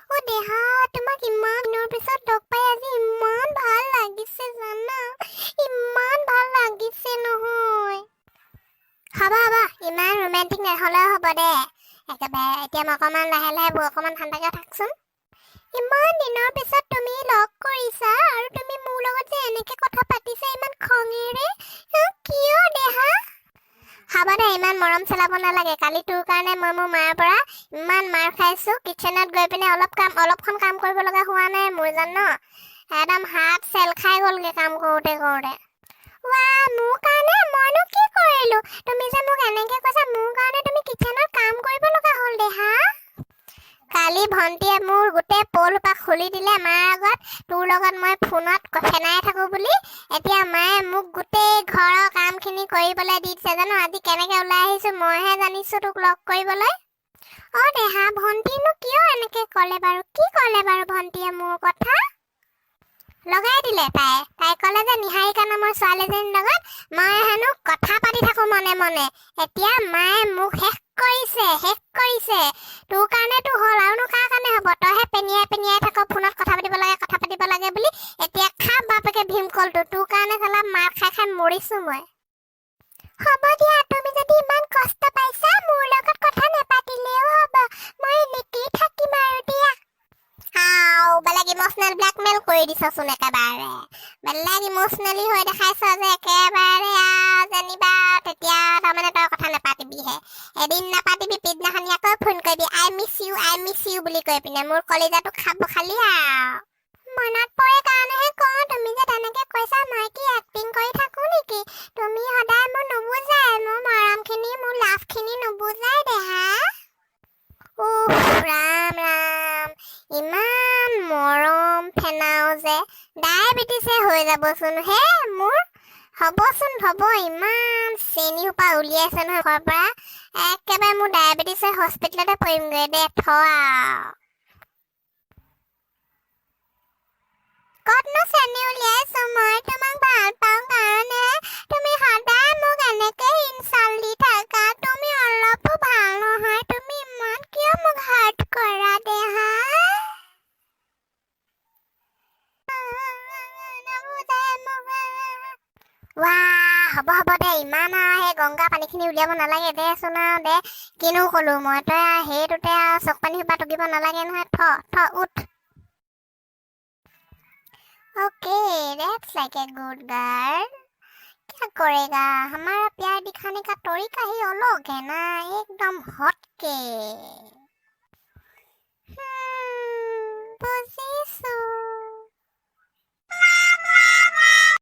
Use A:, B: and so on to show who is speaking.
A: অ' দেহা, তোমাক ইমান দিনৰ পিছত লগ পাই আজি ইমান ভাল লাগিছে জানা? ইমান ভাল লাগিছে নহয়। হ'ব হ'ব, ইমান ৰোমেণ্টিক নহ'লেও হ'ব দে। একেবাৰে এতিয়া মই অকণমান লাহে লাহে অকণমান ঠাণ্ডাকৈ থাকচোন। ইমান দিনৰ পিছত তুমি লগ কৰিছা আৰু তুমি মোৰ লগত যে এনেকে কথা পাতিছা ইমান খঙেৰে, কিয় দেহা? হ'ব দে, ইমান মৰম চলাব নালাগে। কালি তোৰ কাৰণে মই মোৰ মাৰ পৰা ইমান মাৰ খাইছো। কিটচেনত গৈ পিনে অলপ কাম, অলপখন কাম কৰিব লগা হোৱা নাই মোৰ, জান? একদম হাত চেল খাই গ'লগে কাম কৰোঁতে কৰোঁতে। ৱা, মোৰ কাৰণে? মইনো কি কৰিলো? তুমি যে মোক এনেকে কৈছা, মোৰ কাৰণে তুমি কিটচেনত কাম কৰিব লগা হ'ল দেহা? কালি ভণ্টিয়ে মোৰ গোটেই প'ল সোপা খুলি দিলে মাৰ আগত, তোৰ লগত মই ফোনত ফেনাই থাকো বুলি। এতিয়া মায়ে মোক গোটেই ঘৰৰ কামখিনি কৰিবলৈ দি দিছে, জানো? আজি কেনেকে ওলাই আহিছো মইহে জানিছো তোক লগ কৰিবলৈ। অ দেহা, ভণ্টিনো কিয় এনেকে ক'লে বাৰু? কি ক'লে বাৰু ভণ্টিয়ে মোৰ কথা? লগাই দিলে তাই। তাই ক'লে যে নিহাৰিকা নামৰ ছোৱালীজনীৰ লগত মই হেনো কথা পাতি থাকো মনে মনে। এতিয়া মায়ে মোক শেষ কৰিছে, শেষ কৰিছে। তোৰ কাৰণেতো হ'ল, আৰুনো কাৰ কাৰণে হ'ব? তইহে পেনিয়াই পেনিয়াই থাক ফোনত কথা পাতিব লাগে, কথা পাতিব লাগে বুলি। এতিয়া খা বাপেকে ভীমকলটো। তোৰ কাৰণে চালা মাৰ খাই খাই মৰিছো মই। হ'ব দিয়া, তুমি যদি ইমান কষ্ট পাইছা, মোৰ লগত কথা নাপাতিলেও হ'ব। মই এনেকেই থাকিম আৰু দিয়া। আও, বেলেগ ইম'চনেল ব্লেকমেইল কৰি দিছচোন একেবাৰে। বেলেগ ইম'চনেলি হৈ দেখাইছ যে একেবাৰে। আৰু যেনিবা তেতিয়া তাৰমানে তই কথা নাপাতিবিহে। এদিন নাপাতিবি, পিছদিনাখনি আকৌ ফোন কৰিবি, "I miss you, I miss you" বুলি কৈ পিনে মোৰ কলিজাটো খাব খালি। আৰু মনত পৰে কাৰণেহে কওঁ। তুমি যে তেনেকে কৈছা, মই কি এক্টিং কৰি থাকো নেকি? তুমি সদায় মোৰ নুবুজাই, মোৰ মৰমখিনি, মোৰ লাভখিনি নুবুজাই দেহা। উফ, ৰাম ৰাম, ইমান মৰম ফেনাও যে ডায়েবেটিছে হৈ যাবচোন হে মোৰ। হ'বচোন হ'ব। ইমান চেনি সোপা উলিয়াইছে নহয় ঘৰৰ পৰা, একেবাৰে মোৰ ডায়েবেটিছে হস্পিটেলতে পৰিমগৈ দে, থ আৰু। ক'তনো চেনি উলিয়াইছো মই? তোমাক ভাল পাওঁ কাৰণে তুমি সদায় মোক এনেকে ইনচাল্ট দি থাকা। তুমি অলপো ভাল নহয়। তুমি ইমান কিয় মোক হাৰ্ট কৰা দেহা? নুবুজাই মোক। ৱাহ, হ'ব হ'ব দে, ইমান আৰু সেই গংগা পানীখিনি উলিয়াব নালাগে দেচোন আৰু দে। কিনো ক'লো মই? তই আৰু সেইটোতে আৰু চকু পানী সোপা টুকিব নালাগে নহয়। থ থ, উঠ। Okay, that's like a good girl. क्या करेगा, हमारा प्यार दिखाने का तरीका ही अलग है ना, एकदम हटके।